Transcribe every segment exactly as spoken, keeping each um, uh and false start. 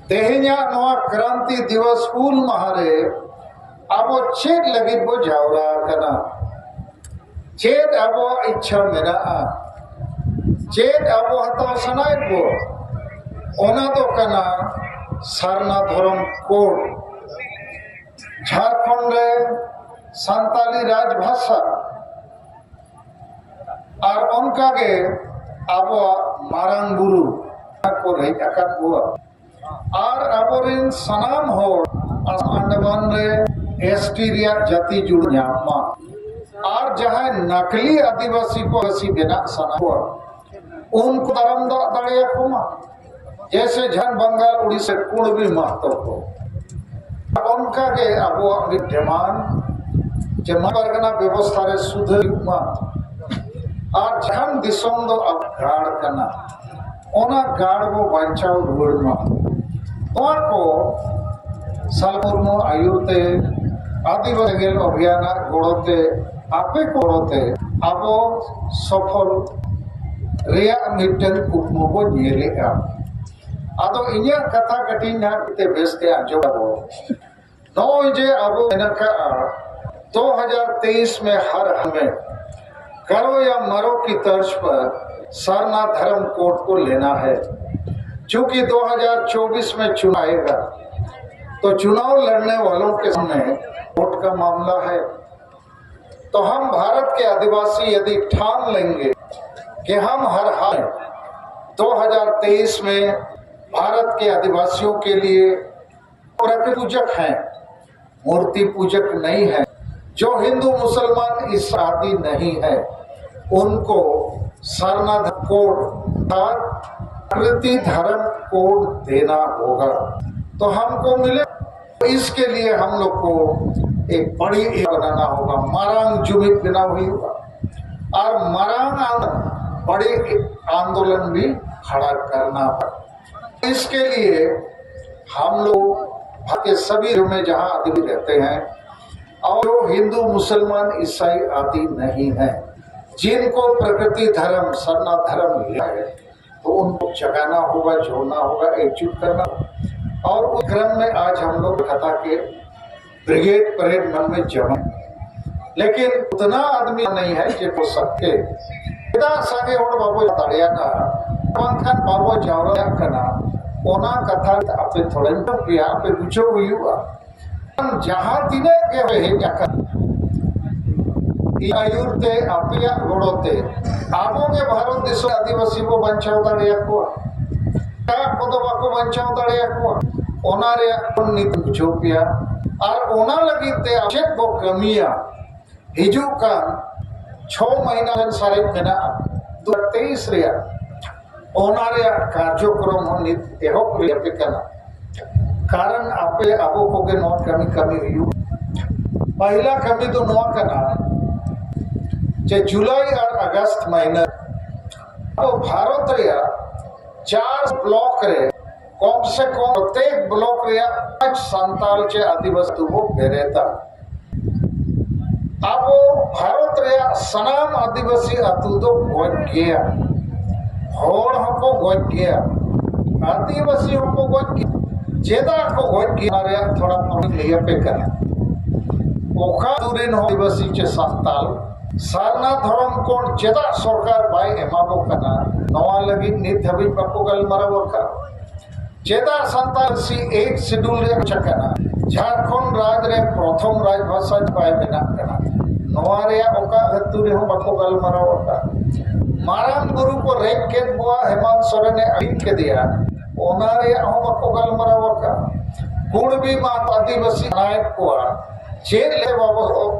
ᱛᱮᱦᱮᱧᱟᱜ ᱱᱚᱣᱟ ᱠᱨᱟᱱᱛᱤ ᱫᱤᱵᱚᱥ ᱦᱩᱞ ᱢᱟᱦᱟ ᱨᱮ ᱟᱵᱚ ᱪᱮᱫ ᱞᱟᱹᱜᱤᱫ ᱵᱚ ᱡᱟᱣᱨᱟ ᱟᱠᱟᱱᱟ? ᱪᱮᱫ ᱟᱵᱚᱣᱟᱜ ᱤᱪᱪᱷᱟ ᱢᱮᱱᱟᱜᱼᱟ? ᱪᱮᱫ ᱟᱵᱚ ᱦᱟᱛᱟᱣ ᱥᱟᱱᱟᱭᱮᱫ ᱵᱚ? ᱚᱱᱟ ᱫᱚ ᱠᱟᱱᱟ ᱥᱟᱨᱱᱟ ᱫᱷᱚᱨᱚᱢ ᱠᱳᱰ, ᱡᱷᱟᱲᱠᱷᱚᱸᱰ ᱨᱮ ᱥᱟᱱᱛᱟᱞᱤ ᱨᱟᱡᱽ ᱵᱷᱟᱥᱟ, ᱟᱨ ᱚᱱᱠᱟᱜᱮ ᱟᱵᱚᱣᱟᱜ ᱢᱟᱨᱟᱝ ᱵᱩᱨᱩ ᱠᱚ ᱦᱮᱡ ᱟᱠᱟᱫ ᱠᱚᱣᱟ᱾ ᱟᱨ ᱟᱵᱚᱨᱮᱱ ᱥᱟᱱᱟᱢ ᱦᱚᱲ ᱟᱥᱟᱢ ᱟᱱᱰᱟᱢᱟᱱ ᱨᱮ ᱮᱥᱴᱤ ᱨᱮᱭᱟᱜ ᱡᱟᱹᱛᱤ ᱡᱩᱲᱩ ᱧᱟᱢ ᱢᱟ᱾ ᱟᱨ ᱡᱟᱦᱟᱸᱭ ᱱᱟᱠᱞᱤ ᱟᱹᱫᱤᱵᱟᱹᱥᱤ ᱠᱚ ᱟᱹᱫᱤᱵᱟᱹᱥᱤ ᱵᱮᱱᱟᱜ ᱥᱟᱱᱟ ᱠᱚᱣᱟ, ᱩᱱᱠᱩ ᱫᱟᱨᱟᱢ ᱫᱟᱜ ᱫᱟᱲᱮᱭᱟᱠᱚ ᱢᱟ, ᱡᱮᱭᱥᱮ ᱡᱷᱟᱲᱠᱷᱚᱸᱰ, ᱵᱟᱝᱜᱟᱞ, ᱩᱲᱤᱥᱥᱟ, ᱠᱩᱲᱢᱤ ᱢᱟᱦᱛᱚ ᱠᱚ᱾ ᱚᱱᱠᱟᱜᱮ ᱟᱵᱚᱣᱟᱜ ᱢᱤᱫ ᱰᱤᱢᱟᱱᱰ, ᱡᱮ ᱢᱟ ᱯᱟᱨᱜᱟᱱᱟ ᱵᱮᱵᱚᱥᱛᱷᱟ ᱨᱮ ᱥᱩᱫᱷᱟᱹᱨ ᱦᱩᱭᱩᱜ ᱢᱟ᱾ ᱟᱨ ᱡᱷᱟᱲᱠᱷᱚᱸᱰ ᱫᱤᱥᱚᱢ ᱫᱚ ᱟᱵᱚ ᱜᱟᱲ ᱠᱟᱱᱟ, ᱚᱱᱟ ᱜᱟᱲ ᱵᱚ ᱵᱟᱧᱪᱟᱣ ᱨᱩᱣᱟᱹᱲ ᱢᱟ᱾ ᱱᱚᱣᱟ ᱠᱚ ᱥᱟᱞ ᱢᱩᱨᱢᱩ ᱟᱹᱭᱩᱨ ᱛᱮ, ᱟᱹᱫᱤᱵᱟᱹᱥᱤ ᱥᱮᱸᱜᱮᱞ ᱚᱵᱷᱤᱭᱟᱱᱟᱜ ᱜᱚᱲᱚ ᱛᱮ, ᱟᱯᱮ ᱠᱚ ᱜᱚᱲᱚ ᱛᱮ ᱟᱵᱚ ᱥᱚᱯᱷᱚᱞ ᱨᱮᱭᱟᱜ ᱢᱤᱫᱴᱮᱱ ᱠᱩᱠᱢᱩ ᱵᱚ ᱧᱮᱞᱮᱫᱼᱟ᱾ ᱟᱫᱚ ᱤᱧᱟᱹᱜ ᱠᱟᱛᱷᱟ ᱠᱟᱹᱴᱤᱡ ᱱᱟᱦᱟᱜ ᱛᱮ ᱵᱮᱥ ᱛᱮ ᱟᱸᱡᱚᱢ ᱟᱵᱚ᱾ ᱱᱚᱜᱼᱚᱭ ᱡᱮ ᱟᱵᱚ ᱢᱮᱱ ᱟᱠᱟᱫᱼᱟ, दो हज़ार तेईस में हर हाल में करो या मरो की तर्ज पर सरना धर्म कोड को लेना है, क्योंकि दो हज़ार चौबीस में चुनाव आएगा, तो चुनाव लड़ने वालों के सामने वोट का मामला है। तो हम भारत के आदिवासी यदि ठान लेंगे कि हम हर हाल दो हज़ार तेईस में भारत के आदिवासियों के लिए प्रकृति पूजक हैं, मूर्ति पूजक नहीं है, जो हिंदू मुसलमान ईसाई नहीं है, उनको सरना कोड अर्थात प्रकृति धर्म कोड देना होगा। तो हमको मिले, इसके लिए हम लोग को एक बड़ी एक बनाना होगा, ᱢᱟᱨᱟᱝ ᱡᱩᱢᱤᱫ ᱵᱮᱱᱟᱣ ᱦᱩᱭᱩᱜᱼᱟ ᱟᱨ ᱢᱟᱨᱟᱝ ᱟᱱ-, बड़ी आंदोलन भी खड़ा करना है। इसके लिए हम लोग भारत के सभी राज्यों में जहां आदमी रहते हैं और जो हिंदू, मुसलमान, ईसाई आदि नहीं है, जिनको प्रकृति धर्म, सरना धर्म लिया है, तो उनको जगाना होगा, जोड़ना होगा, एकजुट करना होगा। और उस क्रम में आज हम लोग कथा के ब्रिगेड परेड मन में जमा, लेकिन उतना आदमी नहीं है जो हो सकते। ᱪᱮᱫᱟᱜ ᱥᱟᱸᱜᱮ ᱦᱚᱲ ᱵᱟᱵᱚ ᱫᱟᱲᱮᱭᱟᱜ ᱠᱟᱱᱟ, ᱵᱟᱝᱠᱷᱟᱱ ᱵᱟᱵᱚ ᱡᱟᱣᱨᱟᱜ ᱠᱟᱱᱟ, ᱚᱱᱟ ᱠᱟᱛᱷᱟ ᱟᱯᱮ ᱛᱷᱚᱲᱟᱧ ᱢᱮᱛᱟ ᱯᱮᱭᱟ, ᱟᱯᱮ ᱵᱩᱡᱷᱟᱹᱣ ᱦᱩᱭᱩᱜᱼᱟ᱾ ᱡᱟᱦᱟᱸ ᱛᱤᱱᱟᱹᱜ ᱜᱮ ᱦᱮᱡ ᱟᱠᱟᱱ, ᱤᱧ ᱟᱹᱭᱩᱨ ᱛᱮ, ᱟᱯᱮᱭᱟᱜ ᱜᱚᱲᱚ ᱛᱮ ᱟᱵᱚ ᱜᱮ ᱵᱷᱟᱨᱚᱛ ᱫᱤᱥᱚᱢ ᱟᱹᱫᱤᱵᱟᱹᱥᱤ ᱵᱚ ᱵᱟᱧᱪᱟᱣ ᱫᱟᱲᱮᱭᱟᱠᱚᱣᱟ, ᱮᱴᱟᱜ ᱠᱚᱫᱚ ᱵᱟᱠᱚ ᱵᱟᱧᱪᱟᱣ ᱫᱟᱲᱮᱭᱟᱠᱚᱣᱟ᱾ ᱚᱱᱟ ᱨᱮᱭᱟᱜ ᱱᱤᱛ ᱵᱩᱡᱷᱟᱹᱣ ᱯᱮᱭᱟ᱾ ᱟᱨ ᱚᱱᱟ ᱞᱟᱹᱜᱤᱫ ᱛᱮ ᱪᱮᱫ ᱵᱚ ᱠᱟᱹᱢᱤᱭᱟ? ᱦᱤᱡᱩᱜ ᱠᱟᱱ ᱪᱷᱚ ᱢᱟᱹᱦᱱᱟᱹ ᱨᱮᱱ ᱥᱟᱨᱮᱡ ᱢᱮᱱᱟᱜᱼᱟ ᱫᱩ ᱦᱟᱡᱟᱨ ᱛᱮᱭᱤᱥ ᱨᱮᱭᱟᱜ, ᱚᱱᱟ ᱨᱮᱭᱟᱜ ᱠᱟᱨᱡᱚᱠᱨᱚᱢ ᱦᱚᱸ ᱱᱤᱛ ᱮᱦᱚᱵ ᱦᱩᱭ ᱟᱯᱮ ᱠᱟᱱᱟ᱾ ᱠᱟᱨᱚᱱ ᱟᱯᱮ ᱟᱵᱚ ᱠᱚᱜᱮ ᱱᱚᱣᱟ ᱠᱟᱹᱢᱤ ᱠᱟᱹᱢᱤ ᱦᱩᱭᱩᱜ᱾ ᱯᱟᱦᱤᱞᱟ ᱠᱟᱹᱢᱤ ᱫᱚ ᱱᱚᱣᱟ ᱠᱟᱱᱟ ᱡᱮ ᱡᱩᱞᱟᱭ ᱟᱨ ᱟᱜᱚᱥᱴ ᱢᱟᱹᱦᱱᱟᱹ ᱟᱵᱚ ᱵᱷᱟᱨᱚᱛ ᱨᱮᱭᱟᱜ ᱪᱟᱨ ᱵᱞᱚᱠ ᱨᱮ ᱠᱚᱢ ᱥᱮ ᱠᱚᱢ ᱯᱨᱚᱛᱮᱠ ᱵᱞᱚᱠ ᱨᱮᱭᱟᱜ ᱯᱟᱸᱪ ᱥᱟᱱᱛᱟᱲ ᱪᱮ ᱟᱹᱫᱤᱵᱟᱹᱥᱤ ᱟᱹᱛᱩ ᱵᱚ ᱵᱮᱨᱮᱫᱟ᱾ ᱟᱵᱚ ᱵᱷᱟᱨᱚᱛ ᱨᱮᱭᱟᱜ ᱥᱟᱱᱟᱢ ᱟᱹᱫᱤᱵᱟᱹᱥᱤ ᱟᱹᱛᱩ ᱫᱚ ᱜᱚᱡ ᱜᱮᱭᱟ, ᱦᱚᱲ ᱦᱚᱸᱠᱚ ᱜᱚᱡ ᱜᱮᱭᱟ, ᱟᱹᱫᱤᱵᱟᱹᱥᱤ ᱦᱚᱸᱠᱚ ᱜᱚᱡ ᱜᱮᱭᱟ᱾ ᱪᱮᱫᱟᱜ ᱠᱚ ᱜᱚᱡ ᱜᱮᱭᱟ, ᱚᱱᱟ ᱨᱮᱭᱟᱜ ᱛᱷᱚᱲᱟ ᱛᱷᱚᱲᱤᱧ ᱞᱟᱹᱭ ᱟᱯᱮ ᱠᱟᱱᱟ᱾ ᱚᱠᱟ ᱟᱹᱛᱩ ᱨᱮᱱ ᱦᱚᱲ ᱟᱹᱫᱤᱵᱟᱹᱥᱤ ᱪᱮ ᱥᱟᱱᱛᱟᱲ ᱥᱟᱨᱱᱟ ᱫᱷᱚᱨᱚᱢ ᱠᱳᱰ ᱪᱮᱫᱟᱜ ᱥᱚᱨᱠᱟᱨ ᱵᱟᱭ ᱮᱢᱟ ᱵᱚ ᱠᱟᱱᱟ, ᱱᱚᱣᱟ ᱞᱟᱹᱜᱤᱫ ᱱᱤᱛ ᱫᱷᱟᱹᱵᱤᱡ ᱵᱟᱠᱚ ᱜᱟᱞᱢᱟᱨᱟᱣ ᱟᱠᱟᱫ᱾ ᱪᱮᱫᱟᱜ ᱥᱟᱱᱛᱟᱲ ᱥᱤ ᱮᱭᱤᱴ ᱥᱤᱰᱩᱞ ᱨᱮ ᱚᱪᱚ ᱠᱟᱱᱟ? ᱡᱷᱟᱲᱠᱷᱚᱸᱰ ᱨᱟᱡᱽ ᱨᱮ ᱯᱨᱚᱛᱷᱚᱢ ᱨᱟᱡᱽ ᱵᱷᱟᱥᱟ ᱵᱟᱭ ᱵᱮᱱᱟᱜ ᱠᱟᱱᱟ᱾ ᱱᱚᱣᱟ ᱨᱮᱭᱟᱜ ᱚᱠᱟ ᱟᱹᱛᱩ ᱨᱮᱦᱚᱸ ᱵᱟᱠᱚ ᱜᱟᱞᱢᱟᱨᱟᱣ ᱟᱠᱟᱫ᱾ ᱢᱟᱨᱟᱝ ᱵᱩᱨᱩ ᱠᱚ ᱨᱮᱡ ᱠᱮᱫ ᱠᱚᱣᱟ, ᱦᱮᱢᱟᱱᱛ ᱥᱚᱨᱮᱱᱮ ᱟᱹᱠᱷᱨᱤᱧ ᱠᱮᱫᱮᱭᱟ, ᱚᱱᱟ ᱨᱮᱭᱟᱜ ᱦᱚᱸ ᱵᱟᱠᱚ ᱜᱟᱞᱢᱟᱨᱟᱣ ᱟᱠᱟᱫ᱾ ᱠᱩᱲᱢᱤ ᱢᱟ ᱟᱹᱫᱤᱵᱟᱹᱥᱤ ᱵᱮᱱᱟᱣᱮᱫ ᱠᱚᱣᱟ, ᱪᱮᱫ ᱞᱮ ᱵᱟᱵᱚ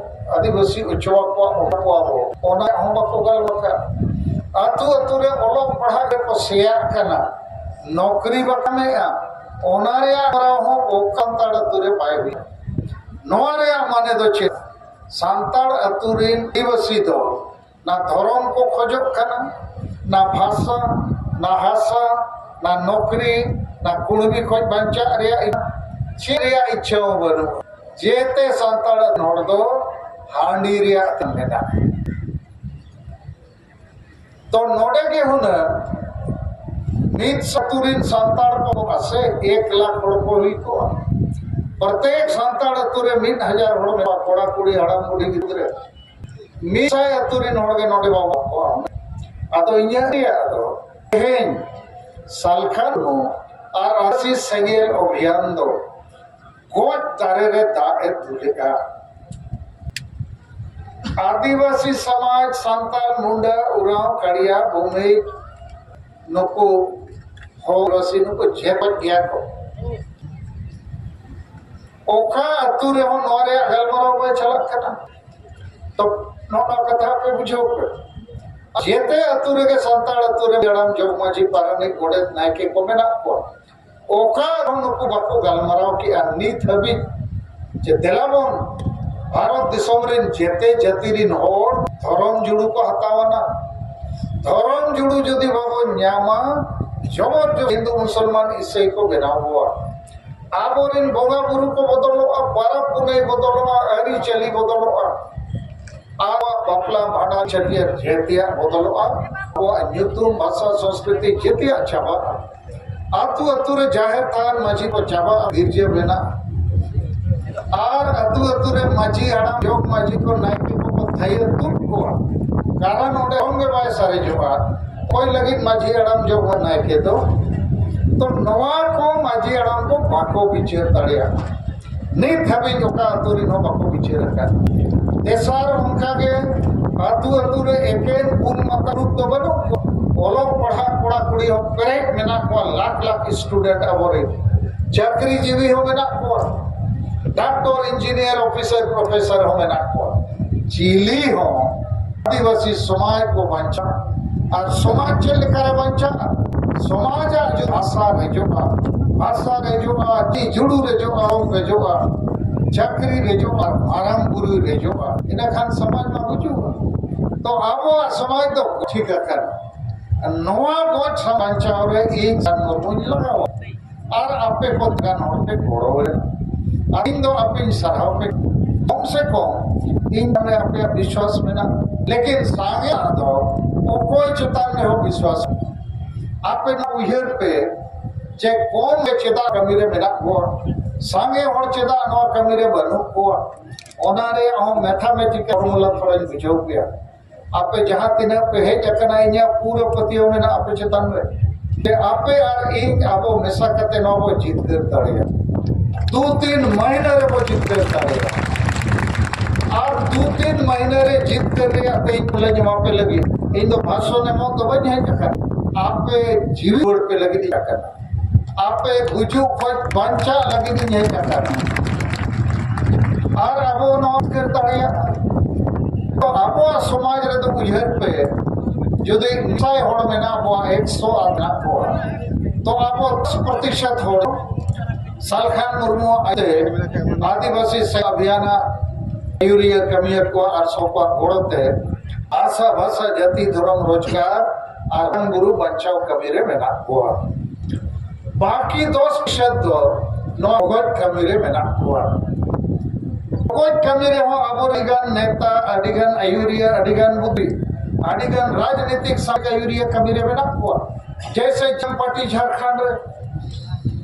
ᱟᱹᱫᱤᱵᱟᱹᱥᱤ ᱚᱪᱚ ᱟᱠᱚᱣᱟ, ᱚᱰᱚᱠ ᱠᱚᱣᱟ ᱵᱚ, ᱚᱱᱟ ᱦᱚᱸ ᱵᱟᱠᱚ ᱜᱟᱞᱢᱟᱨᱟᱣ ᱟᱠᱟᱫ᱾ ᱟᱹᱛᱩ ᱟᱹᱛᱩ ᱨᱮ ᱚᱞᱚᱜ ᱯᱟᱲᱦᱟᱜ ᱨᱮᱠᱚ ᱥᱮᱭᱟᱜ ᱠᱟᱱᱟ, ᱱᱚᱠᱨᱤ ᱵᱟᱠᱚ ᱧᱟᱢᱮᱜᱼᱟ, ᱚᱱᱟ ᱨᱮᱭᱟᱜ ᱜᱟᱞᱢᱟᱨᱟᱣ ᱦᱚᱸ ᱚᱠᱟ ᱥᱟᱱᱛᱟᱲ ᱟᱹᱛᱩ ᱨᱮ ᱵᱟᱭ ᱦᱩᱭᱩᱜ᱾ ᱱᱚᱣᱟ ᱨᱮᱭᱟᱜ ᱢᱟᱱᱮ ᱫᱚ ᱪᱮᱫ? ᱥᱟᱱᱛᱟᱲ ᱟᱹᱛᱩ ᱨᱮᱱ ᱟᱹᱫᱤᱵᱟᱹᱥᱤ ᱫᱚ ᱱᱟ ᱫᱷᱚᱨᱚᱢ ᱠᱚ ᱠᱷᱚᱡᱚᱜ ᱠᱟᱱᱟ, ᱱᱟ ᱵᱷᱟᱥᱟ, ᱱᱟ ᱦᱟᱥᱟ, ᱱᱟ ᱱᱚᱠᱨᱤ, ᱱᱟ ᱠᱩᱲᱢᱤ ᱠᱷᱚᱡ ᱵᱟᱧᱪᱟᱜ ᱨᱮᱭᱟᱜ ᱪᱮᱫ ᱨᱮᱭᱟᱜ ᱤᱪᱪᱷᱟᱹ ᱦᱚᱸ ᱵᱟᱹᱱᱩᱜᱼᱟ᱾ ᱡᱮᱛᱮ ᱥᱟᱱᱛᱟᱲ ᱦᱚᱲ ᱫᱚ ᱦᱟᱺᱰᱤ ᱨᱮᱭᱟᱜ ᱛᱟᱝ ᱢᱮᱱᱟᱜᱼᱟ᱾ ᱛᱚ ᱱᱚᱰᱮ ᱜᱮ ᱦᱩᱱᱟᱹᱝ ᱢᱤᱫ ᱟᱹᱛᱩ ᱨᱤᱱ ᱥᱟᱱᱛᱟᱲ ᱠᱚ ᱟᱥᱮ ᱮᱠ ᱞᱟᱠᱷ ᱦᱚᱲ ᱠᱚ ᱦᱩᱭ ᱠᱚᱜᱼᱟ᱾ ᱯᱨᱚᱛᱮᱠ ᱥᱟᱱᱛᱟᱲ ᱟᱹᱛᱩ ᱨᱮ ᱢᱤᱫ ᱦᱟᱡᱟᱨ ᱦᱚᱲ ᱢᱮᱱᱟᱜ ᱠᱚᱣᱟ, ᱠᱚᱲᱟ ᱠᱩᱲᱤ, ᱦᱟᱲᱟᱢ ᱵᱩᱰᱷᱤ, ᱜᱤᱫᱽᱨᱟᱹ᱾ ᱢᱤᱫ ᱥᱟᱭ ᱟᱹᱛᱩ ᱨᱤᱱ ᱦᱚᱲ ᱜᱮ ᱱᱚᱰᱮ ᱵᱟᱵᱚ ᱠᱚᱣᱟ᱾ ᱟᱫᱚ ᱤᱧᱟᱹᱜ ᱨᱮᱭᱟᱜ ᱫᱚ ᱛᱮᱦᱮᱧ ᱥᱟᱞᱠᱷᱟᱱ ᱟᱨ ᱟᱹᱫᱤᱵᱟᱹᱥᱤ ᱥᱮᱸᱜᱮᱞ ᱚᱵᱷᱤᱭᱟᱱ ᱫᱚ ᱜᱚᱡ ᱫᱟᱨᱮ ᱨᱮ ᱫᱟᱜ ᱮ ᱫᱩᱞᱮᱜᱼᱟ᱾ ᱟᱹᱫᱤᱵᱟᱹᱥᱤ ᱥᱚᱢᱟᱡᱽ, ᱥᱟᱱᱛᱟᱲ, ᱢᱩᱱᱰᱟ, ᱩᱨᱟᱣ, ᱠᱟᱲᱤᱭᱟ, ᱵᱷᱩᱢᱤ, ᱱᱩᱠᱩ ᱦᱚᱲ ᱨᱟᱹᱥᱤ, ᱱᱩᱠᱩ ᱡᱮ ᱜᱚᱡ ᱜᱮᱭᱟ ᱠᱚ᱾ ᱚᱠᱟ ᱟᱹᱛᱩ ᱨᱮᱦᱚᱸ ᱱᱚᱣᱟ ᱨᱮᱭᱟᱜ ᱜᱟᱞᱢᱟᱨᱟᱣ ᱵᱟᱭ ᱪᱟᱞᱟᱜ ᱠᱟᱱᱟ᱾ ᱛᱚ ᱱᱚᱣᱟ ᱠᱟᱛᱷᱟ ᱯᱮ ᱵᱩᱡᱷᱟᱹᱣ ᱯᱮ, ᱡᱮᱛᱮ ᱟᱹᱛᱩ ᱨᱮᱜᱮ ᱥᱟᱱᱛᱟᱲ ᱟᱹᱛᱩ ᱨᱮ ᱦᱟᱲᱟᱢ, ᱡᱚᱜᱽ ᱢᱟᱹᱡᱷᱤ, ᱯᱟᱨᱟᱱᱤᱠ, ᱜᱚᱰᱮᱛ, ᱱᱟᱭᱠᱮ ᱠᱚ ᱢᱮᱱᱟᱜ ᱠᱚᱣᱟ᱾ ᱚᱠᱟ ᱨᱮᱦᱚᱸ ᱱᱩᱠᱩ ᱵᱟᱠᱚ ᱜᱟᱞᱢᱟᱨᱟᱣ ᱠᱮᱜᱼᱟ ᱱᱤᱛ ᱦᱟᱹᱵᱤᱡ, ᱡᱮ ᱫᱮᱞᱟ ᱵᱚᱱ ᱵᱷᱟᱨᱚᱛ ᱫᱤᱥᱚᱢ ᱨᱮᱱ ᱡᱮᱛᱮ ᱡᱟᱹᱛᱤ ᱨᱮᱱ ᱦᱚᱲ ᱫᱷᱚᱨᱚᱢ ᱡᱩᱲᱩ ᱠᱚ ᱦᱟᱛᱟᱣ ᱟᱱᱟ᱾ ᱫᱷᱚᱨᱚᱢ ᱡᱩᱲᱩ ᱡᱩᱫᱤ ᱵᱟᱵᱚᱱ ᱧᱟᱢᱟ, ᱡᱚᱵᱚᱨ ᱡᱚᱵᱚᱨ ᱦᱤᱱᱫᱩ, ᱢᱩᱥᱚᱞᱢᱟᱱ, ᱤᱥᱟᱹᱭ ᱠᱚ ᱵᱮᱱᱟᱣ ᱵᱚᱣᱟ᱾ ᱟᱵᱚᱨᱮᱱ ᱵᱚᱸᱜᱟ ᱵᱩᱨᱩ ᱠᱚ ᱵᱚᱫᱚᱞᱚᱜᱼᱟ, ᱯᱚᱨᱚᱵᱽ ᱯᱩᱱᱟᱹᱭ ᱵᱚᱫᱚᱞᱚᱜᱼᱟ, ᱟᱹᱨᱤᱪᱟᱹᱞᱤ ᱵᱚᱫᱚᱞᱚᱜᱼᱟ᱾ ᱟᱵᱚᱣᱟᱜ ᱵᱟᱯᱞᱟ, ᱵᱷᱟᱸᱰᱟᱱ, ᱪᱷᱟᱹᱴᱭᱟᱹᱨ ᱡᱮᱛᱮᱭᱟᱜ ᱵᱚᱫᱚᱞᱚᱜᱼᱟ᱾ ᱟᱵᱚᱣᱟᱜ ᱧᱩᱛᱩᱢ, ᱵᱷᱟᱥᱟ, ᱥᱚᱸᱥᱠᱨᱤᱛᱤ ᱡᱮᱛᱮᱭᱟᱜ ᱪᱟᱵᱟᱜᱼᱟ᱾ ᱟᱹᱛᱩ ᱟᱹᱛᱩ ᱨᱮ ᱡᱟᱦᱮᱨ ᱛᱷᱟᱱ, ᱢᱟᱹᱡᱷᱤ ᱠᱚ ᱪᱟᱵᱟᱜᱼᱟ, ᱜᱤᱨᱡᱟᱹ ᱵᱮᱱᱟᱜᱼᱟ᱾ ᱟᱨ ᱟᱹᱛᱩ ᱟᱹᱛᱩ ᱨᱮ ᱢᱟᱹᱡᱷᱤ ᱦᱟᱲᱟᱢ, ᱡᱚᱜᱽ ᱢᱟᱹᱡᱷᱤ ᱠᱚ, ᱱᱟᱭᱠᱮ ᱠᱚᱠᱚ ᱛᱷᱟᱹᱭᱟᱹ ᱛᱩᱫ ᱠᱚᱣᱟ᱾ ᱠᱟᱨᱚᱱ ᱚᱸᱰᱮ ᱠᱷᱚᱱ ᱜᱮ ᱵᱟᱭ ᱥᱟᱨᱮᱡᱚᱜᱼᱟ᱾ ᱚᱠᱚᱭ ᱞᱟᱹᱜᱤᱫ ᱢᱟᱹᱡᱷᱤ ᱦᱟᱲᱟᱢ, ᱡᱚᱜᱽ ᱱᱟᱭᱠᱮ ᱫᱚ? ᱛᱚ ᱱᱚᱣᱟ ᱠᱚ ᱢᱟᱹᱡᱷᱤ ᱦᱟᱲᱟᱢ ᱠᱚ ᱵᱟᱠᱚ ᱵᱤᱪᱟᱹᱨ ᱫᱟᱲᱮᱭᱟᱜᱼᱟ᱾ ᱱᱤᱛ ᱦᱟᱹᱵᱤᱡ ᱚᱠᱟ ᱟᱹᱛᱩ ᱨᱮᱱ ᱦᱚᱸ ᱵᱟᱠᱚ ᱵᱤᱪᱟᱹᱨ ᱟᱠᱟᱫ᱾ ᱛᱮᱥᱟᱨ, ᱚᱱᱠᱟ ᱜᱮ ᱟᱹᱛᱩ ᱟᱹᱛᱩ ᱨᱮ ᱮᱠᱮᱱ ᱯᱩᱱ ᱢᱟᱛᱟ ᱜᱨᱩᱯ ᱫᱚ ᱵᱟᱹᱱᱩᱜ ᱠᱚᱣᱟ᱾ ᱚᱞᱚᱜ ᱯᱟᱲᱦᱟᱜ ᱠᱚᱲᱟ ᱠᱩᱲᱤ ᱦᱚᱸ ᱯᱮᱨᱮᱡ ᱢᱮᱱᱟᱜ ᱠᱚᱣᱟ, ᱞᱟᱠᱷ ᱞᱟᱠᱷ ᱥᱴᱩᱰᱮᱱᱴ ᱟᱵᱚᱨᱮᱱ᱾ ᱪᱟᱹᱠᱨᱤ ᱡᱤᱵᱤ ᱦᱚᱸ ᱢᱮᱱᱟᱜ ᱠᱚᱣᱟ, ᱰᱟᱠᱛᱚᱨ, ᱤᱧᱡᱤᱱᱤᱭᱟᱨ, ᱚᱯᱷᱤᱥᱟᱨ, ᱯᱨᱚᱯᱷᱮᱥᱚᱨ ᱦᱚᱸ ᱢᱮᱱᱟᱜ ᱠᱚᱣᱟ᱾ ᱪᱤᱞᱤ ᱦᱚᱸ ᱟᱹᱫᱤᱵᱟᱹᱥᱤ ᱥᱚᱢᱟᱡᱽ ᱠᱚ ᱵᱟᱧᱪᱟᱜᱼᱟ᱾ ᱟᱨ ᱥᱚᱢᱟᱡᱽ ᱪᱮᱫ ᱞᱮᱠᱟᱨᱮ ᱵᱟᱧᱪᱟᱜᱼᱟ? ᱥᱚᱢᱟᱡᱽ ᱟᱨ ᱡᱩᱫᱤ ᱵᱷᱟᱥᱟ ᱨᱮᱡᱚᱜᱼᱟ, ᱵᱷᱟᱥᱟ ᱨᱮᱡᱚᱜᱼᱟ, ᱛᱤ ᱡᱩᱲᱩ ᱨᱮᱡᱚᱜᱼᱟ, ᱚᱞ ᱨᱮᱡᱚᱜᱼᱟ, ᱪᱟᱹᱠᱨᱤ ᱨᱮᱡᱚᱜᱼᱟ, ᱢᱟᱨᱟᱝ ᱵᱩᱨᱩ ᱨᱮᱡᱚᱜᱼᱟ, ᱤᱱᱟᱹᱠᱷᱟᱱ ᱥᱚᱢᱟᱡᱽ ᱢᱟ ᱜᱩᱡᱩᱜᱼᱟ᱾ ᱛᱚ ᱟᱵᱚᱣᱟᱜ ᱥᱚᱢᱟᱡᱽ ᱫᱚ ᱴᱷᱤᱠ ᱟᱠᱟᱱᱟ᱾ ᱱᱚᱣᱟ ᱜᱚᱡ ᱵᱟᱧᱪᱟᱣ ᱨᱮ ᱤᱧ ᱥᱟᱱ ᱢᱩᱨᱢᱩᱧ ᱞᱟᱜᱟᱣᱟ᱾ ᱟᱨ ᱟᱯᱮ ᱠᱚ ᱜᱟᱱ ᱦᱚᱲ ᱯᱮ ᱜᱚᱲᱚ ᱞᱮᱱᱟ᱾ ᱟᱨ ᱤᱧ ᱫᱚ ᱟᱯᱮᱧ ᱥᱟᱨᱦᱟᱣ ᱯᱮ᱾ ᱠᱚᱢ ᱥᱮ ᱠᱚᱢ ᱤᱧ ᱢᱟᱱᱮ ᱟᱯᱮᱭᱟᱜ ᱵᱤᱥᱣᱟᱥ ᱢᱮᱱᱟᱜᱼᱟ᱾ ᱞᱮᱠᱤᱱ ᱥᱟᱸᱜᱮ ᱫᱚ ᱚᱠᱚᱭ ᱪᱮᱛᱟᱱ ᱨᱮᱦᱚᱸ ᱵᱤᱥᱣᱟᱥ᱾ ᱟᱯᱮ ᱱᱚᱣᱟ ᱩᱭᱦᱟᱹᱨ ᱯᱮ ᱡᱮ ᱠᱚᱢ ᱜᱮ ᱪᱮᱫᱟᱜ ᱠᱟᱹᱢᱤ ᱨᱮ ᱢᱮᱱᱟᱜ ᱠᱚᱣᱟ, ᱥᱟᱸᱜᱮ ᱦᱚᱲ ᱪᱮᱫᱟᱜ ᱱᱚᱣᱟ ᱠᱟᱹᱢᱤ ᱨᱮ ᱵᱟᱹᱱᱩᱜ ᱠᱚᱣᱟ᱾ ᱚᱱᱟ ᱨᱮᱭᱟᱜ ᱦᱚᱸ ᱢᱮᱛᱷᱟᱢᱮᱴᱤᱠᱟᱞ ᱯᱷᱚᱨᱢᱩᱞᱟ ᱛᱷᱚᱲᱟᱧ ᱵᱩᱡᱷᱟᱹᱣ ᱯᱮᱭᱟ᱾ ᱟᱯᱮ ᱡᱟᱦᱟᱸ ᱛᱤᱱᱟᱹᱜ ᱯᱮ ᱦᱮᱡ ᱟᱠᱟᱱᱟ, ᱤᱧᱟᱹᱜ ᱯᱩᱨᱟᱹ ᱯᱟᱹᱛᱭᱟᱹᱣ ᱢᱮᱱᱟᱜᱼᱟ ᱟᱯᱮ ᱪᱮᱛᱟᱱ ᱨᱮ, ᱡᱮ ᱟᱯᱮ ᱟᱨ ᱤᱧ ᱟᱵᱚ ᱢᱮᱥᱟ ᱠᱟᱛᱮ ᱱᱚᱣᱟ ᱵᱚ ᱡᱤᱛᱠᱟᱹᱨ ᱫᱟᱲᱮᱭᱟᱜᱼᱟ᱾ ᱫᱩ ᱛᱤᱱ ᱢᱟᱹᱦᱱᱟᱹ ᱨᱮᱵᱚ ᱡᱤᱛᱠᱟᱹᱨ ᱫᱟᱲᱮᱭᱟᱜᱼᱟ᱾ ᱟᱨ ᱫᱩ ᱛᱤᱱ ᱢᱟᱹᱦᱱᱟᱹ ᱨᱮ ᱡᱤᱛᱠᱟᱹᱨ ᱨᱮᱭᱟᱜ ᱛᱮᱦᱮᱧ ᱠᱚᱞᱮ ᱮᱢᱟ ᱯᱮ ᱞᱟᱹᱜᱤᱫ᱾ ᱤᱧ ᱫᱚ ᱵᱷᱟᱥᱚᱱ ᱮᱢᱚᱜ ᱫᱚ ᱵᱟᱹᱧ ᱦᱮᱡ ᱟᱠᱟᱱᱟ᱾ ᱟᱯᱮ ᱡᱤᱣᱤ ᱨᱩᱣᱟᱹᱲ ᱯᱮ ᱞᱟᱹᱜᱤᱫ ᱤᱧ ᱟᱠᱟᱱᱟ᱾ ᱟᱯᱮ ᱜᱩᱡᱩᱜ ᱠᱷᱚᱱ ᱵᱟᱧᱪᱟᱜ ᱞᱟᱹᱜᱤᱫ ᱤᱧ ᱦᱮᱡ ᱟᱠᱟᱱᱟ᱾ ᱟᱨ ᱟᱵᱚ ᱱᱚᱣᱟ ᱡᱤᱛᱠᱟᱹᱨ ᱫᱟᱲᱮᱭᱟᱜᱼᱟ᱾ ᱛᱚ ᱟᱵᱚᱣᱟᱜ ᱥᱚᱢᱟᱡᱽ ᱨᱮᱫᱚ ᱩᱭᱦᱟᱹᱨ ᱯᱮ, ᱡᱩᱫᱤ ᱢᱤᱫ ᱥᱟᱭ ᱦᱚᱲ ᱢᱮᱱᱟᱜ ᱵᱚᱣᱟ, ᱮᱠᱥᱚ ᱟᱨ ᱢᱮᱱᱟᱜ ᱠᱚᱣᱟ, ᱛᱚ ᱟᱵᱚ ᱯᱨᱚᱛᱤᱥᱚᱛ ᱦᱚᱲ ᱥᱟᱞᱠᱷᱟᱱ ᱢᱩᱨᱢᱩ ᱟᱡ ᱟᱹᱫᱤᱵᱟᱹᱥᱤ ᱥᱮ ᱚᱵᱷᱤᱭᱟᱱ ᱟᱜ ᱟᱹᱭᱩᱨᱤᱭᱟᱹ ᱠᱟᱹᱢᱤᱭᱟᱹ ᱠᱚ ᱟᱨ ᱥᱚᱠᱚᱣᱟᱜ ᱜᱚᱲᱚ ᱛᱮ ᱵᱷᱟᱥᱟ, ᱵᱷᱟᱥᱟ, ᱡᱟᱹᱛᱤ, ᱫᱷᱚᱨᱚᱢ, ᱨᱳᱡᱽᱜᱟᱨ ᱟᱨ ᱵᱩᱨᱩ ᱵᱟᱧᱪᱟᱣ ᱠᱟᱹᱢᱤ ᱨᱮ ᱢᱮᱱᱟᱜ ᱠᱚᱣᱟ᱾ ᱵᱟᱹᱠᱤ ᱫᱚᱥ ᱯᱨᱚᱛᱤᱥᱚᱛ ᱫᱚ ᱱᱚᱣᱟ ᱜᱚᱡ ᱠᱟᱹᱢᱤ ᱨᱮ ᱢᱮᱱᱟᱜ ᱠᱚᱣᱟ᱾ ᱜᱚᱡ ᱠᱟᱹᱢᱤ ᱨᱮᱦᱚᱸ ᱟᱵᱚ ᱟᱹᱰᱤᱜᱟᱱ ᱱᱮᱛᱟ, ᱟᱹᱰᱤᱜᱟᱱ ᱟᱹᱭᱩᱨᱤᱭᱟᱹ, ᱟᱹᱰᱤᱜᱟᱱ ᱵᱩᱫᱷᱤ, ᱟᱹᱰᱤᱜᱟᱱ ᱨᱟᱡᱽᱱᱤᱛᱤᱠ ᱥᱟᱶᱛᱟ ᱟᱹᱭᱩᱨᱤᱭᱟᱹ ᱠᱟᱹᱢᱤ ᱨᱮ ᱢᱮᱱᱟᱜ ᱠᱚᱣᱟ᱾ ᱡᱮᱭᱥᱮ ᱡᱟᱢᱯᱟᱴᱤ ᱡᱷᱟᱲᱠᱷᱚᱸᱰ ᱨᱮ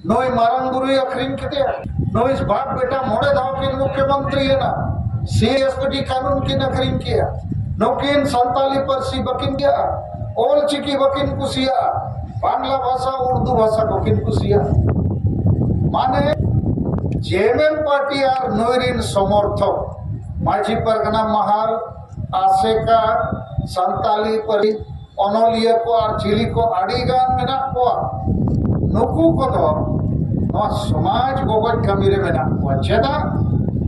ᱱᱩᱭ ᱢᱟᱨᱟᱝ ᱵᱩᱨᱩᱭ ᱟᱹᱠᱷᱨᱤᱧ ᱠᱮᱫᱮᱭᱟ, ᱱᱩᱭ ᱵᱟᱯ ᱵᱮᱴᱟ ᱢᱚᱬᱮ ᱫᱷᱟᱣ ᱠᱤᱱ ᱢᱩᱠᱷᱭᱚᱢᱚᱱᱛᱨᱤ ᱮᱱᱟ, ᱥᱤ ᱮᱥ ᱯᱤ ᱴᱤ ᱠᱟᱹᱱᱩᱱ ᱠᱤᱱ ᱟᱹᱠᱷᱨᱤᱧ ᱠᱮᱜᱼᱟ, ᱱᱩᱠᱤᱱ ᱥᱟᱱᱛᱟᱞᱤ ᱯᱟᱹᱨᱥᱤ ᱵᱟᱹᱠᱤᱱ ᱠᱩᱥᱤᱭᱟᱜᱼᱟ, ᱚᱞ ᱪᱤᱠᱤ ᱵᱟᱹᱠᱤᱱ ᱠᱩᱥᱤᱭᱟᱜᱼᱟ, ᱵᱟᱝᱞᱟ ᱵᱷᱟᱥᱟ, ᱩᱨᱫᱩ ᱵᱷᱟᱥᱟ ᱠᱚᱠᱤᱱ ᱠᱩᱥᱤᱭᱟᱜᱼᱟ᱾ ᱢᱟᱱᱮ ᱡᱮᱢᱮᱢ ᱯᱟᱨᱴᱤ ᱟᱨ ᱱᱩᱭ ᱨᱤᱱ ᱥᱚᱢᱚᱨᱛᱷᱚᱠ, ᱢᱟᱹᱡᱷᱤ ᱯᱟᱨᱜᱟᱱᱟ ᱢᱟᱦᱟᱞ, ᱟᱥᱮᱠᱟ, ᱥᱟᱱᱛᱟᱞᱤ ᱯᱟᱹᱨᱥᱤ ᱚᱱᱚᱞᱤᱭᱟᱹ ᱠᱚ ᱟᱨ ᱪᱤᱞᱤ ᱠᱚ ᱟᱹᱰᱤ ᱜᱟᱱ ᱢᱮᱱᱟᱜ ᱠᱚᱣᱟ᱾ ᱱᱩᱠᱩ ᱠᱚᱫᱚ ᱱᱚᱣᱟ ᱥᱚᱢᱟᱡᱽ ᱜᱚᱜᱚᱡ ᱠᱟᱹᱢᱤ ᱨᱮ ᱢᱮᱱᱟᱜ ᱠᱚᱣᱟ᱾ ᱪᱮᱫᱟᱜ?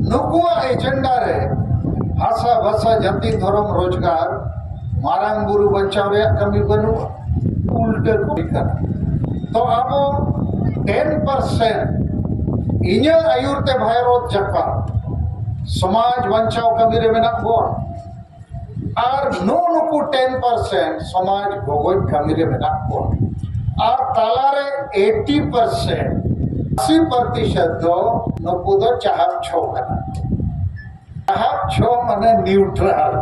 ᱱᱩᱠᱩᱣᱟᱜ ᱮᱡᱮᱱᱰᱟ ᱨᱮ ᱵᱷᱟᱥᱟ, ᱵᱷᱟᱥᱟ, ᱡᱟᱹᱛᱤ, ᱫᱷᱚᱨᱚᱢ, ᱨᱳᱡᱽᱜᱟᱨ, ᱢᱟᱨᱟᱝ ᱵᱩᱨᱩ ᱵᱟᱧᱪᱟᱣ ᱨᱮᱭᱟᱜ ᱠᱟᱹᱢᱤ ᱵᱟᱹᱱᱩᱜᱼᱟ᱾ ᱩᱞᱴᱟᱹ ᱠᱚ ᱠᱟᱹᱢᱤ ᱠᱟᱱᱟ᱾ ᱛᱚ ᱟᱵᱚ ᱴᱮᱱ ᱯᱟᱨᱥᱮᱱᱴ ᱤᱧᱟᱹᱜ ᱟᱹᱭᱩᱨ ᱛᱮ ᱵᱷᱟᱭᱨᱚᱛ ᱡᱟᱠᱟᱛ ᱥᱚᱢᱟᱡᱽ ᱵᱟᱧᱪᱟᱣ ᱠᱟᱹᱢᱤ ᱨᱮ ᱢᱮᱱᱟᱜ ᱵᱚᱱᱟ᱾ ᱟᱨ ᱱᱩᱜᱼᱩ ᱱᱩᱠᱩ ᱴᱮᱱ ᱯᱟᱨᱥᱮᱱᱴ ᱥᱚᱢᱟᱡᱽ ᱜᱚᱜᱚᱡ ᱠᱟᱹᱢᱤ ᱨᱮ ᱢᱮᱱᱟᱜ ᱠᱚᱣᱟ᱾ ᱟᱨ ᱛᱟᱞᱟᱨᱮ ᱮᱭᱤᱴᱤ ᱯᱟᱨᱥᱮᱱᱴ, ᱟᱥᱤ ᱯᱨᱚᱛᱤᱥᱚᱛ ᱫᱚ ᱱᱩᱠᱩ ᱫᱚ ᱪᱟᱦᱟᱵ ᱪᱷᱚ ᱠᱟᱱᱟ᱾ ᱪᱟᱦᱟᱵ ᱪᱷᱚ ᱢᱟᱱᱮ ᱱᱤᱭᱩᱴᱨᱟᱞ᱾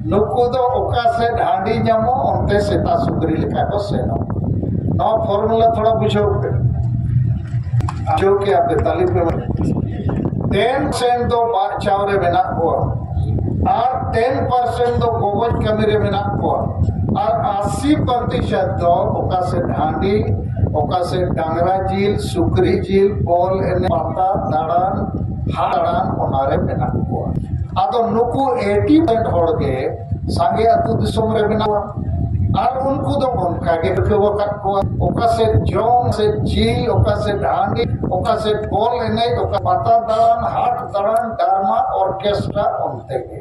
ᱱᱩᱠᱩ ᱫᱚ ᱚᱠᱟ ᱥᱮᱫ ᱦᱟᱺᱰᱤ ᱧᱟᱢᱚᱜ, ᱚᱱᱛᱮ ᱥᱮᱛᱟ ᱥᱩᱠᱨᱤ ᱞᱮᱠᱟ ᱠᱚ ᱥᱮᱱᱚᱜ᱾ ᱱᱚᱣᱟ formula ᱛᱷᱚᱲᱟ ᱵᱩᱡᱷᱟᱹᱣ ᱯᱮ᱾ ᱵᱩᱡᱷᱟᱹᱣ ᱠᱮᱜᱼᱟ ᱯᱮ, ᱛᱟᱹᱞᱤ ᱯᱮ᱾ ten percent ᱫᱚ ᱵᱟᱧᱪᱟᱣ ᱨᱮ ᱢᱮᱱᱟᱜ ᱠᱚᱣᱟ ᱟᱨ ten percent ᱫᱚ ᱜᱚᱜᱚᱡ ᱠᱟᱹᱢᱤ ᱨᱮ ᱢᱮᱱᱟᱜ ᱠᱚᱣᱟ ᱟᱨ ᱟᱥᱤ ᱯᱨᱚᱛᱤᱥᱚᱛ ᱫᱚ ᱚᱠᱟ ᱥᱮᱫ ᱦᱟᱺᱰᱤ, ᱚᱠᱟ ᱥᱮᱫ ᱰᱟᱝᱨᱟ ᱡᱤᱞ, ᱥᱩᱠᱨᱤ ᱡᱤᱞ, ᱵᱚᱞ ᱮᱱᱮᱡ, ᱯᱟᱛᱟ ᱫᱟᱬᱟᱱ, ᱦᱟᱴ ᱫᱟᱬᱟᱱ, ᱚᱱᱟ ᱨᱮ ᱢᱮᱱᱟᱜ ᱠᱚᱣᱟ᱾ ᱟᱫᱚ ᱱᱩᱠᱩ eighty percent ᱦᱚᱲ ᱜᱮ ᱥᱟᱸᱜᱮ ᱟᱹᱛᱩ ᱫᱤᱥᱚᱢ ᱨᱮ ᱢᱮᱱᱟᱜ ᱠᱚᱣᱟ᱾ ᱟᱨ ᱩᱱᱠᱩ ᱫᱚ ᱚᱱᱠᱟ ᱜᱮ ᱴᱷᱟᱹᱣᱠᱟᱹ ᱟᱠᱟᱫ ᱠᱚᱣᱟ, ᱚᱠᱟ ᱥᱮᱫ ᱡᱚᱢ, ᱥᱮᱫ ᱡᱤᱞ, ᱚᱠᱟ ᱥᱮᱫ ᱦᱟᱺᱰᱤ, ᱚᱠᱟ ᱥᱮᱫ ᱵᱚᱞ ᱮᱱᱮᱡ, ᱚᱠᱟ ᱯᱟᱛᱟ ᱫᱟᱬᱟᱱ, ᱦᱟᱴ ᱫᱟᱬᱟᱱ, ᱰᱨᱟᱢᱟ, ᱚᱨᱠᱮᱥᱴᱨᱟ, ᱚᱱᱛᱮ ᱜᱮ᱾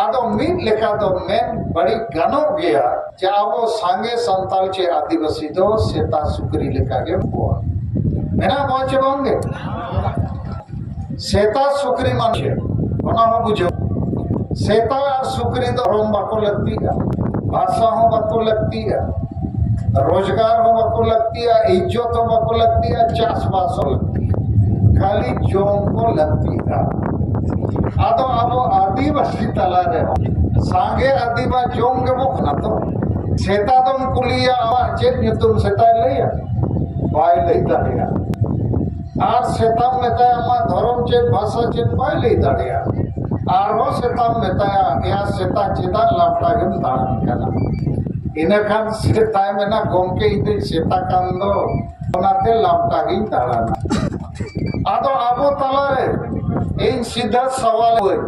ᱟᱫᱚ ᱢᱤᱫ ᱞᱮᱠᱟ ᱫᱚ ᱢᱮᱱ ᱵᱟᱹᱲᱤᱡ ᱜᱟᱱᱚᱜ ᱜᱮᱭᱟ ᱡᱮ ᱟᱵᱚ ᱥᱟᱸᱜᱮ ᱥᱟᱱᱛᱟᱲ ᱪᱮ ᱟᱹᱫᱤᱵᱟᱹᱥᱤ ᱫᱚ ᱥᱮᱛᱟ ᱥᱩᱠᱨᱤ ᱞᱮᱠᱟ ᱜᱮ ᱠᱚᱣᱟ᱾ ᱢᱮᱱᱟᱜ ᱠᱚᱣᱟ ᱪᱮ ᱵᱟᱝ ᱜᱮ? ᱥᱮᱛᱟ ᱥᱩᱠᱨᱤ ᱢᱟᱱᱮ ᱪᱮᱫ? ᱚᱱᱟ ᱦᱚᱸ ᱵᱩᱡᱷᱟᱹᱣ᱾ ᱥᱮᱛᱟ ᱟᱨ ᱥᱩᱠᱨᱤ ᱫᱚ ᱫᱷᱚᱨᱚᱢ ᱵᱟᱠᱚ ᱞᱟᱹᱠᱛᱤᱜᱼᱟ, ᱵᱷᱟᱥᱟ ᱦᱚᱸ ᱵᱟᱠᱚ ᱞᱟᱹᱠᱛᱤᱜᱼᱟ, ᱨᱳᱡᱽᱜᱟᱨ ᱦᱚᱸ ᱵᱟᱠᱚ ᱞᱟᱹᱠᱛᱤᱜᱼᱟ, ᱤᱡᱽᱡᱚᱛ ᱦᱚᱸ ᱵᱟᱠᱚ ᱞᱟᱹᱠᱛᱤᱜᱼᱟ, ᱪᱟᱥᱵᱟᱥ ᱦᱚᱸ ᱞᱟᱹᱠᱛᱤᱜᱼᱟ, ᱠᱷᱟᱹᱞᱤ ᱡᱚᱢ ᱠᱚ ᱞᱟᱹᱠᱛᱤᱜᱼᱟ᱾ ᱟᱫᱚ ᱟᱵᱚ ᱟᱹᱫᱤᱵᱟᱹᱥᱤ ᱛᱟᱞᱟ ᱨᱮᱦᱚᱸ ᱥᱟᱸᱜᱮ ᱟᱹᱫᱤᱢᱟ ᱡᱚᱢ ᱜᱮᱵᱚ ᱠᱟᱱᱟ ᱛᱚ᱾ ᱥᱮᱛᱟ ᱫᱚᱢ ᱠᱩᱞᱤᱭᱟ, "ᱟᱢᱟᱜ ᱪᱮᱫ ᱧᱩᱛᱩᱢ?" ᱥᱮᱛᱟᱭ ᱞᱟᱹᱭᱟ? ᱵᱟᱭ ᱞᱟᱹᱭ ᱫᱟᱲᱮᱭᱟᱜᱼᱟ᱾ ᱟᱨ ᱥᱮᱛᱟᱢ ᱢᱮᱛᱟᱭᱟ, "ᱟᱢᱟᱜ ᱫᱷᱚᱨᱚᱢ ᱪᱮᱫ, ᱵᱷᱟᱥᱟ ᱪᱮᱫ?" ᱵᱟᱭ ᱞᱟᱹᱭ ᱫᱟᱲᱮᱭᱟᱜᱼᱟ᱾ ᱟᱨᱦᱚᱸ ᱥᱮᱛᱟᱢ ᱢᱮᱛᱟᱭᱟ, "ᱮᱭᱟ ᱥᱮᱛᱟ, ᱪᱮᱫᱟᱜ ᱞᱟᱯᱴᱟ ᱜᱮᱢ ᱫᱟᱬᱟᱱ ᱠᱟᱱᱟ?" ᱤᱱᱟᱹ ᱠᱷᱟᱱ ᱥᱮᱛᱟᱭ ᱢᱮᱱᱟ, "ᱜᱚᱢᱠᱮ, ᱤᱧ ᱫᱚᱧ ᱥᱮᱛᱟ ᱠᱟᱱ ᱫᱚ, ᱚᱱᱟᱛᱮ ᱞᱟᱯᱴᱟ ᱜᱤᱧ ᱫᱟᱬᱟᱱᱟ᱾" ᱟᱫᱚ ᱟᱵᱚ ᱛᱟᱞᱟᱨᱮ ᱤᱧ ᱥᱤᱫᱷᱟᱹ ᱥᱟᱣᱟᱞ ᱟᱹᱧ,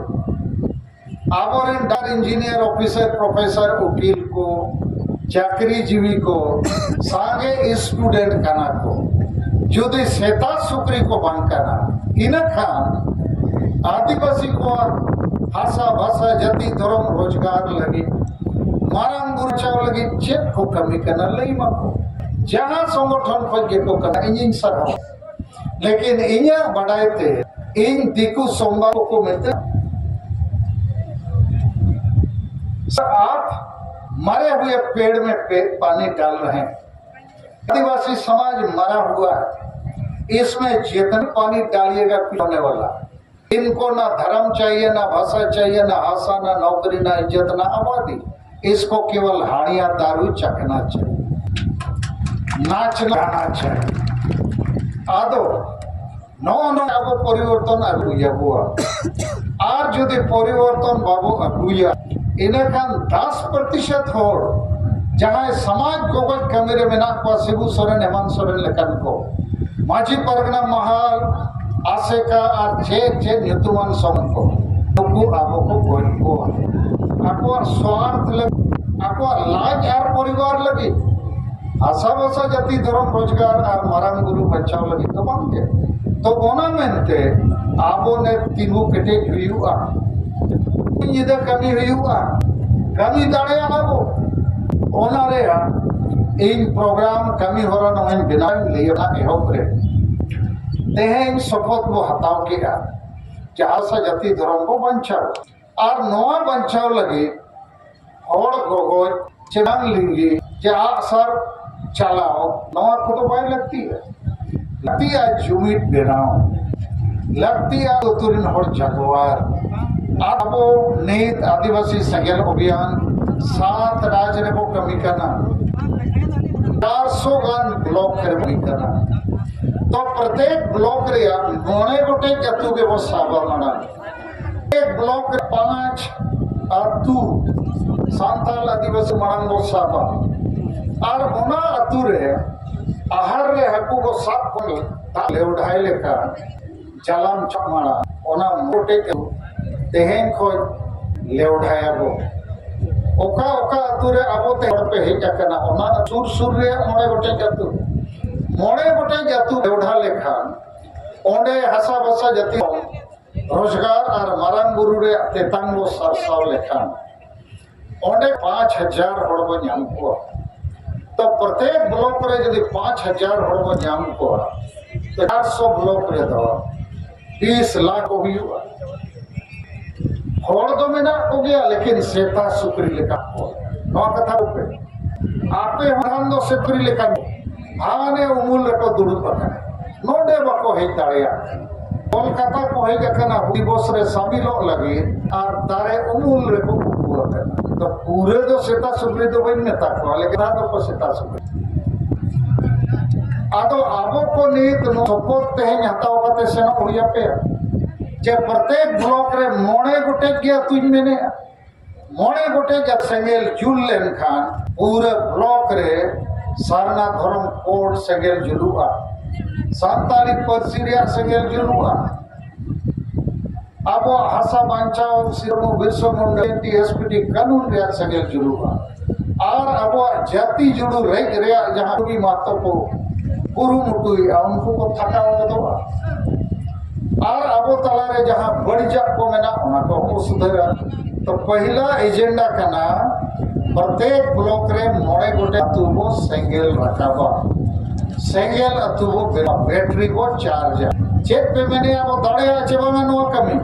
ᱟᱵᱚᱨᱮᱱ ᱰᱟᱠᱛᱟᱨ, ᱤᱧᱡᱤᱱᱤᱭᱟᱨ, ᱚᱯᱷᱤᱥᱟᱨ, ᱯᱨᱚᱯᱷᱮᱥᱚᱨ, ᱩᱠᱤᱞ ᱠᱚ, ᱪᱟᱹᱠᱨᱤ ᱡᱤᱣᱤ ᱠᱚ, ᱥᱟᱸᱜᱮ ᱥᱴᱩᱰᱮᱱᱴ ᱠᱟᱱᱟ ᱠᱚ, ᱡᱩᱫᱤ ᱥᱮᱛᱟ ᱥᱩᱠᱨᱤ ᱠᱚ ᱵᱟᱝ ᱠᱟᱱᱟ, ᱤᱱᱟᱹ ᱠᱷᱟᱱ ᱟᱹᱫᱤᱵᱟᱹᱥᱤ ᱠᱚᱣᱟᱜ ᱦᱟᱥᱟ, ᱵᱷᱟᱥᱟ, ᱡᱟᱹᱛᱤ, ᱫᱷᱚᱨᱚᱢ, ᱨᱳᱡᱽᱜᱟᱨ ᱞᱟᱹᱜᱤᱫ, ᱢᱟᱨᱟᱝ ᱵᱩᱨᱩ ᱵᱟᱧᱪᱟᱣ ᱞᱟᱹᱜᱤᱫ ᱪᱮᱫ ᱠᱚ ᱠᱟᱹᱢᱤ ᱠᱟᱱᱟ, ᱞᱟᱹᱭ ᱢᱟᱠᱚ᱾ ᱡᱟᱦᱟᱸ ᱥᱚᱝᱜᱚᱴᱷᱚᱱ ᱠᱷᱚᱱ ᱜᱮᱠᱚ ᱠᱟᱱᱟ, ᱤᱧᱤᱧ ᱥᱟᱨᱦᱟᱣ᱾ ᱞᱮᱠᱤᱱ ᱤᱧᱟᱹᱜ ᱵᱟᱰᱟᱭ ᱛᱮ ᱤᱧ ᱫᱤᱠᱩ ᱥᱚᱢᱵᱟᱫ ᱠᱚ ᱢᱮᱛᱟᱜᱼᱟ, "आप मरे हुए पेड़ में पे-, पानी डाल रहे हैं।" आदिवासी समाज मरा हुआ है, इसमें जितना पानी डालिएगा, कुछ होने वाला है। इनको ना धर्म चाहिए, ना भाषा चाहिए, ना आशा, ना नौकरी, ना इज्जत, ना आबादी। इसको केवल हाड़िया दारू चखना चाहिए। ᱱᱟᱪ ᱱᱟᱪ᱾ ᱟᱫᱚ ᱱᱚᱜᱼᱚ ᱱᱚᱣᱟ ᱟᱵᱚ ᱯᱚᱨᱤᱵᱚᱨᱛᱚᱱ ᱟᱹᱜᱩᱭᱟᱵᱚ᱾ ᱟᱨ ᱡᱩᱫᱤ ᱯᱚᱨᱤᱵᱚᱨᱛᱚᱱ ᱵᱟᱵᱚ ᱟᱹᱜᱩᱭᱟ, ᱤᱱᱟᱹᱠᱷᱟᱱ ᱫᱟᱥ ᱯᱨᱚᱛᱤᱥᱚᱛ ᱦᱚᱲ ᱡᱟᱦᱟᱸᱭ ᱥᱚᱢᱟᱡᱽ ᱜᱚᱜᱚᱡ ᱠᱟᱹᱢᱤ ᱨᱮ ᱢᱮᱱᱟᱜ ᱠᱚᱣᱟ, ᱥᱤᱵᱩ ᱥᱚᱨᱮᱱ, ᱮᱢᱟᱱ ᱥᱚᱨᱮᱱ ᱞᱮᱠᱟᱱ ᱠᱚ, ᱢᱟᱹᱡᱷᱤ ᱯᱟᱨᱜᱟᱱᱟ ᱢᱟᱦᱟᱞ, ᱟᱥᱮᱠᱟ ᱟᱨ ᱪᱮᱫ ᱪᱮᱫ ᱧᱩᱛᱩᱢᱟᱱ ᱥᱚᱝᱜᱚ ᱠᱚ, ᱱᱩᱠᱩ ᱟᱵᱚ ᱠᱚ ᱜᱚᱡ ᱠᱚᱣᱟ᱾ ᱟᱠᱚᱣᱟᱜ ᱥᱣᱟᱨᱛᱷ ᱞᱟᱹᱜᱤᱫ, ᱟᱠᱚᱣᱟᱜ ᱞᱟᱡ ᱟᱨ ᱯᱚᱨᱤᱵᱟᱨ ᱞᱟᱹᱜᱤᱫ, ᱦᱟᱥᱟ ᱵᱷᱟᱥᱟ ᱡᱟᱹᱛᱤ ᱫᱷᱚᱨᱚᱢ ᱨᱳᱡᱽᱜᱟᱨ ᱟᱨ ᱢᱟᱨᱟᱝ ᱵᱩᱨᱩ ᱵᱟᱧᱪᱟᱣ ᱞᱟᱹᱜᱤᱫ ᱫᱚ ᱵᱟᱝ ᱜᱮ᱾ ᱛᱚ ᱚᱱᱟ ᱢᱮᱱᱛᱮ ᱟᱵᱚ ᱱᱮ ᱛᱤᱸᱜᱩ ᱠᱮᱴᱮᱡ ᱦᱩᱭᱩᱜᱼᱟ, ᱧᱤᱫᱟᱹ ᱠᱟᱹᱢᱤ ᱦᱩᱭᱩᱜᱼᱟ, ᱠᱟᱹᱢᱤ ᱫᱟᱲᱮᱭᱟᱜᱼᱟ ᱵᱚ᱾ ᱚᱱᱟ ᱨᱮᱭᱟᱜ ᱤᱧ ᱯᱨᱳᱜᱨᱟᱢ ᱠᱟᱹᱢᱤ ᱦᱚᱨᱟ ᱱᱚᱜᱼᱚᱭ ᱵᱮᱱᱟᱣ ᱤᱧ ᱞᱟᱹᱭ ᱚᱱᱟ ᱮᱦᱚᱵ ᱨᱮ᱾ ᱛᱮᱦᱮᱧ ᱥᱚᱯᱚᱛ ᱵᱚ ᱦᱟᱛᱟᱣ ᱠᱮᱫᱼᱟ ᱡᱮ ᱦᱟᱥᱟ ᱡᱟᱹᱛᱤ ᱫᱷᱚᱨᱚᱢ ᱵᱚ ᱵᱟᱧᱪᱟᱣ᱾ ᱟᱨ ᱱᱚᱣᱟ ᱵᱟᱧᱪᱟᱣ ᱞᱟᱹᱜᱤᱫ ᱦᱚᱲ ᱜᱚᱜᱚᱡ ᱪᱮ ᱵᱟᱝ ᱞᱤᱸᱜᱤ ᱪᱮ ᱟᱜᱼᱥᱟᱨ ᱪᱟᱞᱟᱣ, ᱱᱚᱣᱟ ᱠᱚᱫᱚ ᱵᱟᱭ ᱞᱟᱹᱠᱛᱤᱜᱼᱟ᱾ ᱞᱟᱹᱠᱛᱤᱜᱼᱟ ᱡᱩᱢᱤᱫ ᱵᱮᱱᱟᱣ, ᱞᱟᱹᱠᱛᱤᱜᱼᱟ ᱟᱹᱛᱩ ᱨᱮᱱ ᱦᱚᱲ ᱡᱟᱜᱽᱣᱟᱨ᱾ ᱟᱵᱚ ᱱᱤᱛ ᱟᱹᱫᱤᱵᱟᱹᱥᱤ ᱥᱮᱸᱜᱮᱞ ᱚᱵᱷᱤᱭᱟᱱ ᱥᱟᱛ ᱨᱟᱡᱽ ᱨᱮᱵᱚ ᱠᱟᱹᱢᱤ ᱠᱟᱱᱟ, ᱪᱟᱨᱥᱚ ᱜᱟᱱ ᱵᱞᱚᱠ ᱨᱮ ᱠᱟᱹᱢᱤ ᱠᱟᱱᱟ᱾ ᱛᱚ ᱯᱨᱚᱛᱮᱠ ᱵᱞᱚᱠ ᱨᱮᱭᱟᱜ ᱢᱚᱬᱮ ᱜᱚᱴᱮᱡ ᱟᱹᱛᱩ ᱜᱮᱵᱚ ᱥᱟᱵᱟ ᱢᱟᱲᱟᱝ᱾ ᱮᱠ ᱵᱞᱚᱠ ᱨᱮ ᱯᱟᱸᱪ ᱟᱹᱛᱩ ᱥᱟᱱᱛᱟᱲ ᱟᱹᱫᱤᱵᱟᱹᱥᱤ ᱢᱟᱲᱟᱝ ᱵᱚ ᱥᱟᱵᱟ᱾ ᱟᱨ ᱚᱱᱟ ᱟᱹᱛᱩ ᱨᱮ ᱟᱦᱟᱨ ᱨᱮ ᱦᱟᱹᱠᱩ ᱠᱚ ᱥᱟᱵ ᱠᱚ ᱫᱟᱜ ᱞᱮᱣᱰᱷᱟᱭ ᱞᱮᱠᱟ ᱡᱟᱞᱟᱢ ᱪᱟᱢᱟᱲᱟ, ᱚᱱᱟ ᱢᱚᱴᱮᱡ ᱛᱮᱦᱮᱧ ᱠᱷᱚᱱ ᱞᱮᱣᱰᱷᱟᱭᱟᱵᱚ᱾ ᱚᱠᱟ ᱚᱠᱟ ᱟᱹᱛᱩ ᱨᱮ ᱟᱵᱚ ᱛᱮ ᱦᱚᱲ ᱯᱮ ᱦᱮᱡ ᱟᱠᱟᱱᱟ, ᱚᱱᱟ ᱥᱩᱨ ᱥᱩᱨ ᱨᱮ ᱢᱚᱬᱮ ᱜᱚᱴᱮᱡ ᱟᱹᱛᱩ, ᱢᱚᱬᱮ ᱜᱚᱴᱮᱡ ᱟᱹᱛᱩ ᱞᱮᱣᱰᱷᱟ ᱞᱮᱠᱷᱟᱱ ᱚᱸᱰᱮ ᱦᱟᱥᱟ ᱵᱷᱟᱥᱟ ᱡᱟᱹᱛᱤ ᱨᱳᱡᱽᱜᱟᱨ ᱟᱨ ᱢᱟᱨᱟᱝ ᱵᱩᱨᱩ ᱨᱮᱭᱟᱜ ᱛᱮᱛᱟᱝ ᱵᱚ ᱥᱟᱨᱥᱟᱣ ᱞᱮᱠᱷᱟᱱ ᱚᱸᱰᱮ ᱯᱟᱸᱪ ᱦᱟᱡᱟᱨ ᱦᱚᱲ ᱵᱚ ᱧᱟᱢ ᱠᱚᱣᱟ᱾ ᱛᱚ ᱯᱨᱚᱛᱮᱠ ᱵᱞᱚᱠ ᱨᱮ ᱡᱩᱫᱤ ᱯᱟᱸᱪ ᱦᱟᱡᱟᱨ ᱦᱚᱲ ᱵᱚ ᱧᱟᱢ ᱠᱚᱣᱟ, ᱛᱚ ᱪᱟᱨᱥᱚ ᱵᱞᱚᱠ ᱨᱮᱫᱚ ᱵᱤᱥ ᱞᱟᱠᱷ ᱠᱚ ᱦᱩᱭᱩᱜᱼᱟ᱾ ᱦᱚᱲ ᱫᱚ ᱢᱮᱱᱟᱜ ᱠᱚᱜᱮᱭᱟ, ᱞᱮᱠᱤᱱ ᱥᱮᱛᱟ ᱥᱩᱠᱨᱤ ᱞᱮᱠᱟ ᱠᱚ᱾ ᱱᱚᱣᱟ ᱠᱟᱛᱷᱟ ᱠᱚᱯᱮ, ᱟᱯᱮ ᱦᱚᱸ ᱫᱚ ᱥᱩᱠᱨᱤ ᱞᱮᱠᱟ ᱦᱟᱱᱮ ᱩᱢᱩᱞ ᱨᱮᱠᱚ ᱫᱩᱲᱩᱵ ᱟᱠᱟᱱᱟ, ᱱᱚᱰᱮ ᱵᱟᱠᱚ ᱦᱮᱡ ᱫᱟᱲᱮᱭᱟᱜ ᱠᱟᱱᱟ᱾ ᱠᱳᱞᱠᱟᱛᱟ ᱠᱚ ᱦᱮᱡ ᱟᱠᱟᱱᱟ ᱫᱤᱵᱚᱥ ᱨᱮ ᱥᱟᱢᱤᱞᱚᱜ ᱞᱟᱹᱜᱤᱫ ᱟᱨ ᱫᱟᱨᱮ ᱩᱢᱩᱞ ᱨᱮᱠᱚ ᱩᱠᱩ ᱟᱠᱟᱱᱟ᱾ ᱛᱚ ᱯᱩᱨᱟᱹ ᱫᱚ ᱥᱮᱛᱟ ᱥᱩᱠᱨᱤ ᱫᱚ ᱵᱟᱹᱧ ᱢᱮᱛᱟ ᱠᱚᱣᱟ, ᱞᱮᱠᱤᱱ ᱫᱚᱠᱚ ᱥᱮᱛᱟ ᱥᱩᱠᱨᱤ᱾ ᱟᱫᱚ ᱟᱵᱚ ᱠᱚ ᱱᱤᱛ ᱱᱚᱣᱟ ᱥᱚᱯᱚᱛ ᱛᱮᱦᱮᱧ ᱦᱟᱛᱟᱣ ᱠᱟᱛᱮ ᱥᱮᱱᱚᱜ ᱦᱩᱭ ᱟᱯᱮᱭᱟ ᱡᱮ ᱯᱨᱚᱛᱮᱠ ᱵᱞᱚᱠ ᱨᱮ ᱢᱚᱬᱮ ᱜᱚᱴᱮᱡ ᱜᱮ ᱟᱹᱛᱩᱧ ᱢᱮᱱᱮᱜᱼᱟ, ᱢᱚᱬᱮ ᱜᱚᱴᱮᱡ ᱥᱮᱸᱜᱮᱞ ᱡᱩᱞ ᱞᱮᱱᱠᱷᱟᱱ ᱯᱩᱨᱟᱹ ᱵᱞᱚᱠ ᱨᱮ ᱥᱟᱨᱱᱟ ᱫᱷᱚᱨᱚᱢ ᱠᱳᱰ ᱥᱮᱸᱜᱮᱞ ᱡᱩᱞᱩᱜᱼᱟ, ᱥᱟᱱᱛᱟᱞᱤ ᱯᱟᱹᱨᱥᱤ ᱨᱮᱭᱟᱜ ᱥᱮᱸᱜᱮᱞ ᱡᱩᱞᱩᱜᱼᱟ, ᱟᱵᱚᱣᱟᱜ ᱦᱟᱥᱟ ᱵᱟᱧᱪᱟᱣ ᱥᱤᱨᱡᱚᱱ Birsa Munda N T S P T ᱠᱟᱹᱱᱩᱱ ᱨᱮᱭᱟᱜ ᱥᱮᱸᱜᱮᱞ ᱡᱩᱞᱩᱜᱼᱟ, ᱟᱨ ᱟᱵᱚᱣᱟᱜ ᱡᱟᱹᱛᱤ ᱡᱩᱲᱩ ᱨᱮᱡ ᱨᱮᱭᱟᱜ ᱡᱟᱦᱟᱸ ᱠᱚᱵᱤ ᱢᱟᱦᱛᱚ ᱠᱚ ᱠᱩᱨᱩᱢᱩᱴᱩᱭᱮᱫᱼᱟ ᱩᱱᱠᱩ ᱠᱚ ᱛᱷᱟᱠᱟᱣ ᱜᱚᱫᱚᱜᱼᱟ, ᱟᱨ ᱟᱵᱚ ᱛᱟᱞᱟᱨᱮ ᱡᱟᱦᱟᱸ ᱵᱟᱹᱲᱤᱡᱟᱜ ᱠᱚ ᱢᱮᱱᱟᱜ ᱚᱱᱟ ᱠᱚᱦᱚᱸ ᱠᱚ ᱥᱩᱫᱷᱟᱹᱨᱟ᱾ ᱛᱚ ᱯᱟᱹᱦᱤᱞᱟ ᱮᱡᱮᱱᱰᱟ ᱠᱟᱱᱟ ᱯᱨᱚᱛᱮᱠ ᱵᱞᱚᱠ ᱨᱮ ᱢᱚᱬᱮ ᱜᱚᱴᱮᱡ ᱟᱹᱛᱩ ᱵᱚ ᱥᱮᱸᱜᱮᱞ ᱨᱟᱠᱟᱵᱟ, ᱥᱮᱸᱜᱮᱞ ᱟᱹᱛᱩ ᱵᱚ ᱵᱮᱱᱟᱣᱟ, ᱵᱮᱴᱨᱤ ᱵᱚ ᱪᱟᱨᱡᱟ᱾ ᱪᱮᱫ ᱯᱮ ᱢᱮᱱᱮᱜᱼᱟ, ᱵᱚ ᱫᱟᱲᱮᱭᱟᱜᱼᱟ ᱪᱮ ᱵᱟᱝᱟ ᱱᱚᱣᱟ ᱠᱟᱹᱢᱤ?